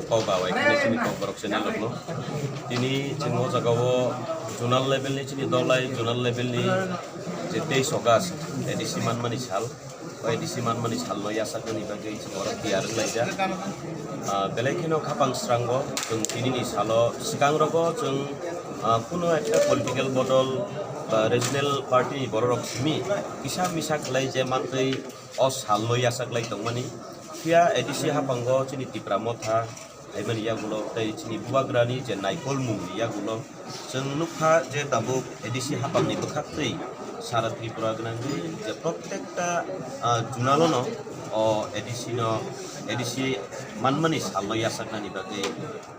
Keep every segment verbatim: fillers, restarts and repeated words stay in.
Kok ba wai kheno chini Kokborok channel rokno. Tini chwng o jaga o zonal level ni chini Dolai zonal level ni je teis August A D C manmani sal, o A D C manmani salno yachaknani bagwi chwng oro tiyar wnglaijak. Ah, belai kheno khapang srango chwng tinini salo swkang rogo chwng, ah, kuno ekta political bodol ba regional party ni bororok simi kisa misa khlai je mantwi o salno yachaklai tongmani. Phiya A D C haphango chini Tipra Motha phaimani yagulo tei chini Bubagrani je naikolmungni yagulo chwng nukha je tabuk A D C haphangni bwkhaktwi sara Tripura gwnangwi je protekta, ah, zonalono o A D C no, A D C manmani salno yachaknani bagwi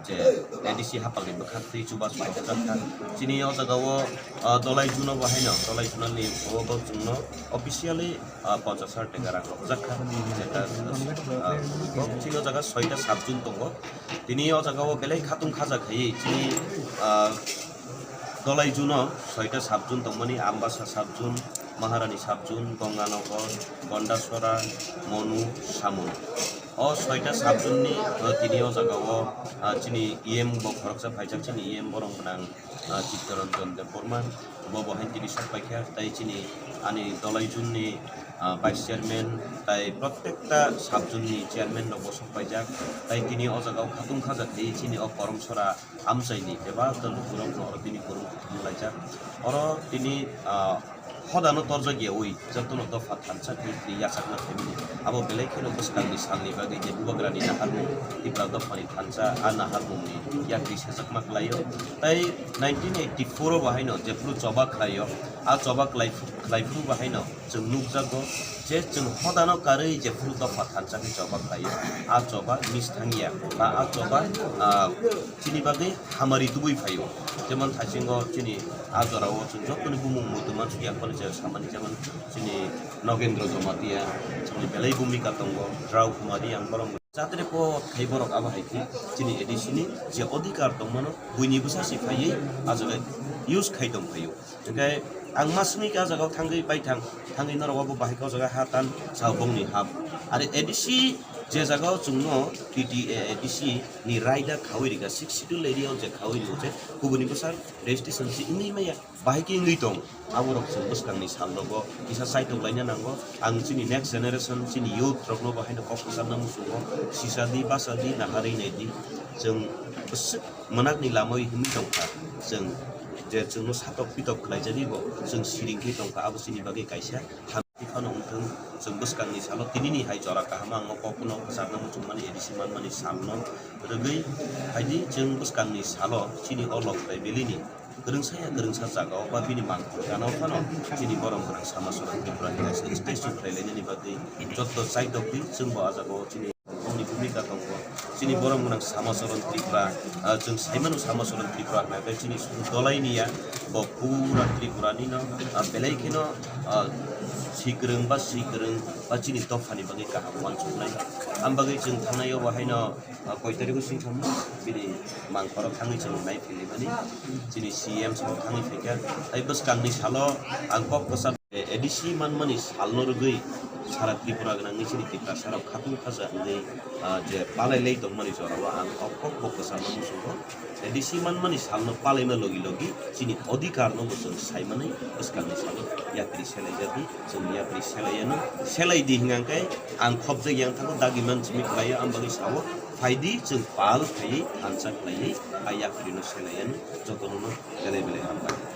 je A D C haphangni bwkhaktwi chubachu kha. Chini o jaga o, ah, Dolai Juno bo haino, Dolai Junalni o bo chwngno officially, ah, ponchas hajar taka rang rwjak kha. Jeta, ah, chini o jaga soita sub-zone tongo. Tini o jaga o belai khatung khaja khaiwi chini, ah, Dolai Juno soita sub-zone tongmani, Ambasa sub-zone, Maharani sub-zone, Ganganagar, Gondasora, Monu, Samung. O soita sub-zone ni, ah, tini o jaga o, ah, chini E M bo khoroksa phaijak, chini E M borok gwnang, ah, Chittaranjan Debbarma, bo bo hain tini sok paikha, tai chini ani Dolai Juno ni, ah, vice chairman, tai protekta sub-zone ni chairman rok bo sok paijak, tai tini o jaga o khatung khaja khaiwi chini o Koromsora amchaini bebak dal lukurok no oro tini kwrwng thumlaijak. Oro tini, ah, hodano torjak yawi jotono dopha thansa khe twi yachakna phaimani. Abo belai kheno bwskangni salni bagwi je Bubagrani naharmung Tipra dophani thansa a naharmungni yakri sejakma kwlaio. Tai nineteen eighty-four o bo haino jephuru choba khlaio, a choba khlai, khlaiphuru bo haino chwng nukjago je chwng hodano karwi jephuru dopha thansa khe choba khlaio, a choba mis thangya ba a choba, ah, chini bagwi hamari tubui phaio. Jemon thaisingo chini a jorao chwng jotoni bumung muitu mansukya phano je samani, jemon chini Nogendra Jamatia, chini belai bumika tongo, Drau Kumari ang borok jatre pot khai borok abo hai khe chini A D C ni je odhikar tongmano buini bwsa si phaiwi a jaga use khai tong phaio. Hingke ang masni ka jaga o thangwi bai thang, thangwi norok bo bahai ka jaga ha tan sa bongni hap. Are A D C je jaga o chwngno T T A A D C ni raida khawi rika, Sixth Schedule area o je khawi rika je kubuni bwsar registration si wngwi maya, bahai khe wngwi tong. Aborok chwng bwskangni sal rogo kisa saitok laina nango. Ang chini next generation, chini youth rokno bo haino kok kwcharna muchungo, sisadi, basadi, naharwi naidi. Chwng bwswk mwnakni lamwi himwi tongkha. Chwng je chwngno satok pitok khlaijagwi bo chwng siring khe tongkha, abo chini bagwi kaisa hamya phano wngthung. Chwng bwskangni salo tinini hai jora kaham ang o kokno kwcharna muchungmani, A D C manmani salno rwgwi phaidi. Chwng bwskangni salo chini o Longkai Valley ni kwrwngsa ya kwrwngsa jaga o ba bini mangkhor gana o phano chini borom gwnang Sama Soron Tripura ni kaisa statue khlailainani bagwi jotto chaitokdi. Chwngbo a jaga o chini Bongni bumika tongo. Chini borom gwnang Sama Soron Tripura, ah, chwng saimano Sama Soron Tripura hwnba khe chini suru Dolai ni ya, bo pura Tripura ni no, ah, belai kheno, ah, sikrwng ba sikrwng ba chini dophani bagwi kaham uansuknai. Am bagwi chwng thangnai o bo haino, ah, koi tarikh o sing thangma bini mangkhoro thangwi chwng nai philwi mani, chini C M sabo thangwi phaikha. Tai bwskangni salo ang kok kwchar A D C manmani salno rwgwi sara Tripura gwnangni chini Tiprasa rok khatung khaja wngwi, ah, je palai lai tongmani jorao ang o kok bo kwcharno muchungo. A D C manmani salno palaima logi logi chini odhikar no bo chwng saimani bwskangni salo yapri selai jagwi chwng yapri selai ano selai di hwnkhe ang khopjak yang thango dagi man simi khlaio, ang bagwi sao phaidi chwng pal khaiwi thansa khlaiwi a yapri no selai ano jotono no belai belai hambai.